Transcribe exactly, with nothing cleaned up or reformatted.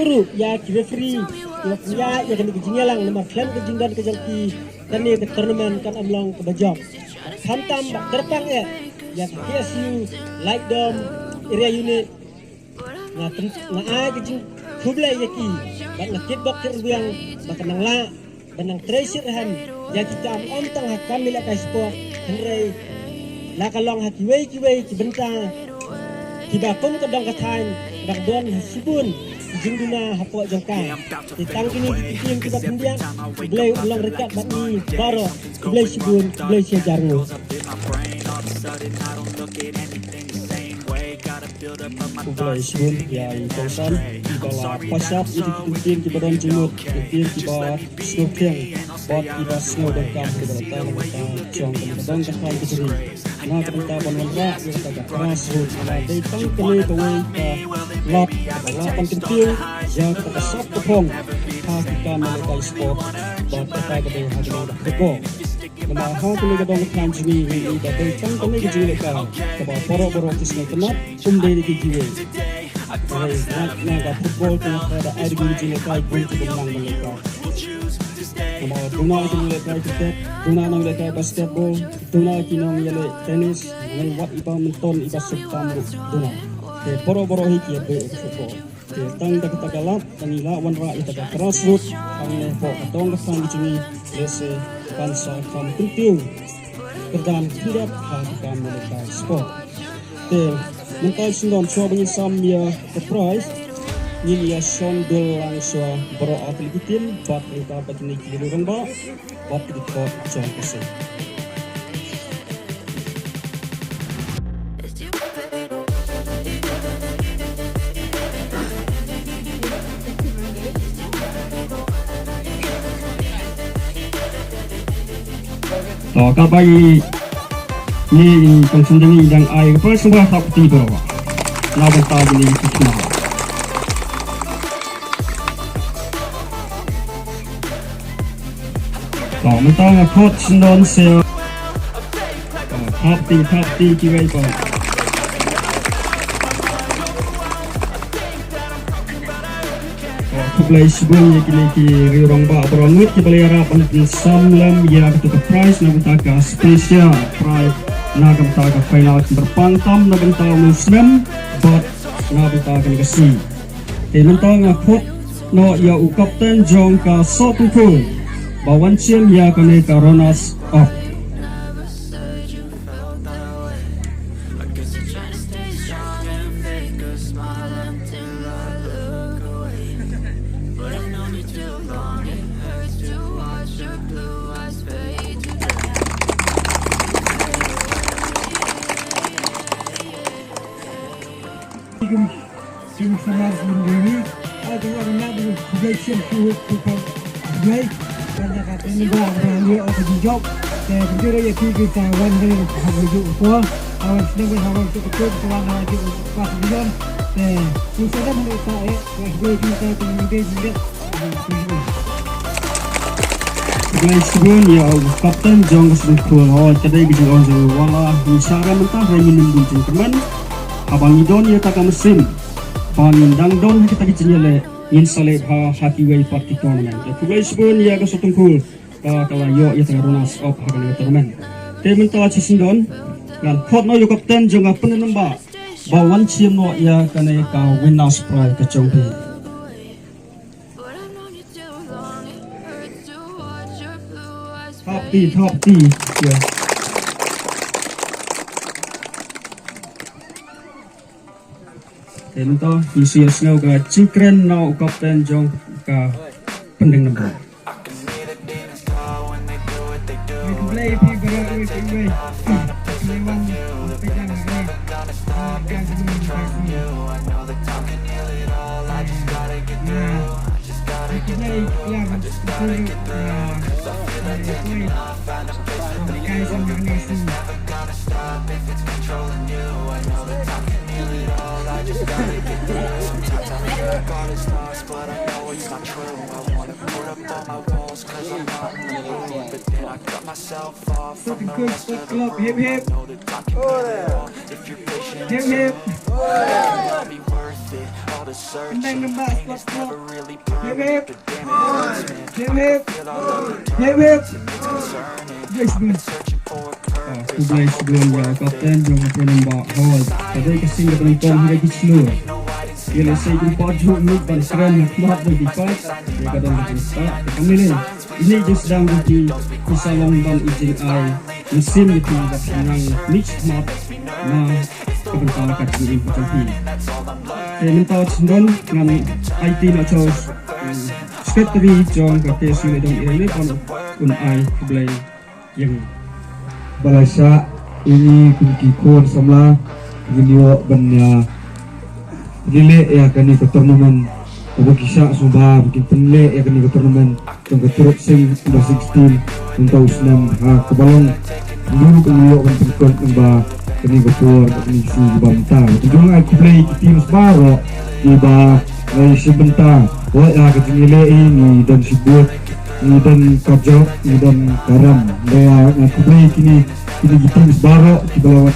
Ïa ki referee, ïa ka, ïa kane ka jingïalang namar khlem ka jingdon ka jong ki, kane ka tournament kan ym long kaba jop. Khamtam bad kyrpang eh ïa ka K S U Laitdom Area Unit. Nga pyn-, nga ai ka jingkhublei ïa ki bad nga kitbok kitrwiang ba kan nang lah ban nang trei shitrhem ïa ki kam ym tang ha kam ïalehkai sport, hynrei la ka long ha kiwei kiwei ki bynta kiba kum ka dong ka thaiñ, ba ka don ha shibun ki jingduna hapoh jong ka. Te tang kine ki ktien kiba pyndiat, U Blei un long ryngkat bad ngi baroh. Khublei shibun, khublei shihajar nguh. Khublei shibun ïa i kongsan iba la pynshai ïa ki ktien kiba don jingmut, ki ktien kiba sngewthiang bad kiba sngew donkam kiba la tang na ka bynta jong ka dong ka thaiñ ka jong ngi. Na ka bynta ban wanrah ïa kata ka grassroots, la dei tang kane kawei ka lad kaba lah ban kyntiew ïa kata ka sap ka phong ha ki kam ïalehkai sport bad kata ka dei ha kane ka football. Namar ha kane ka dong ka thaiñ jong ngi, ngi da dei tang kane ka jingïalehkai kaba baroh baroh ki sngewtynnat, ym dei da ki kiwei. Hynrei na, na ka football ka da ai da ki jingïalehkai bun kiba nang ban ïalehkai. Namar duna ki nongïalehkai cricket, duna nongïalehkai basketball, duna ki nongïaleh tennis, nang wat iba mynton iba suk tam ruh duna. Te baroh baroh hi ki ïa beh ïa ka football. Te tang da kata ka lad, tang ngi lah wanrah ïa kata ka grassroots hangne hapoh ka dong ka thaiñ ka jong ngi, lehse kan sa kham kyntiew kyrdan khyndiat ha ka kam ïalehkai sport. Te mynta sngewbha shuwa ba ngin sam ïa ka prize, ngin ïa shon dul lang shuwa baroh artylli ki team bad ryngkat bad kine ki riew rangbah bad ki dkhot jong ka seng. To, kaba ïa ngi, ngi kongsan jong ngi dang ai ka pyrshah ba thap ti baroh na bynta jong ngi ki khynnah. To, mynta nga khot sngewdon sha, to, thap ti, thap ti kiwei pat. To, khublei shibun ïa kine ki riew rangbah baroh ngut kiba la ïarap ban pynsam lem ïa kata ka prize na bynta ka special prize na bynta ka final kyrpang tam na bynta u snem bad na bynta kane ka sngi. Te mynta nga khot noh ïa u kapten jong ka Sohtynkhul ba wan shim ïa kane ka runners up. Jingsamar jingdini, ah, jingwan na jingkhublei shim shuh shuh shuh. Khublei, kane ka kane ba, ba ngi ot jingïap. Te, jingkhublei ïa phi ki sa wan ha ngi ha ngi ju ko. Hawan snem wan hawan tu tu sa wan ha ngi ju pas bilan. Te, ngi sa dang ngi sa eh, khublei phi sa tu ngi dei jingïap. Khublei shibun ïa u kapten jong ka Sohtynkhul. Hooid, ka dei ka jingong jong u, wat la ngin shah re mynta hynrei ngin ym bun jingkyrmen. Haba ngi don ïa kata ka mynsiem ba ngin dang don ha kita ki jingïaleh, ngin sa leh bha ha kiwei pat ki tournament. Te khublei shibun ïa ka Sohtynkhul ba ka la ïoh ïa kata ka runners up ha kane ka tournament. Te mynta shisien don ngan khot noh ïa u kapten jong ka Pyndengbah ba wan shim noh ïa kane ka winners prize ka jong phi. Thap ti, thap ti. Ïa. Te mynta ngi sa ïohsngew ka jingkren na u kapten jong ka Pyndengbah. Hip, hip. Hip, hip. Kynthei Rangbah Sports Club. Hip hip. Hip hip. Hip hip. Jai Shibun. Ah, khublei shibun ïa ka kapten jong ka Rangbah Hawk. Ka dei ka sing kaba nyngkong ha ki shnong. Ïa lehse kin pat ju mih ban kren ha khmat jong ki paid. Ïa ka don ka jingstad. Te kumne ine i jingsdang jong phi, phi sa long ban i jingai mynsiem ïa phi ba phin nang mih khmat na ka bynta ka jingim ka jong phi. Te mynta wat sngewdon ngan aiti na u Secretary jong ka K S U Nongïalam Ri ban un ai khublei ïa ngi. Ba la shah ïa ngi kum ki khun samla, ngin ïoh ban ïa pynleh ïa kane ka tournament. Kaba ki shah sngewbha ba kin pynleh ïa kane ka tournament jong ka Tirot Sing Under sixteen mynta u snem, ha kaba long ruh ka ïoh ban pynkut, nangba kane ka por, kane ka sngi kaba mynta. Te jong ai khublei ki teams baroh kiba la ïashim bynta. Wat ïa ka jingïaleh ngi don shibun, ngi don ka jop, ngi don ka ram. Te ai khublei kine, kine ki teams baroh kiba la wan.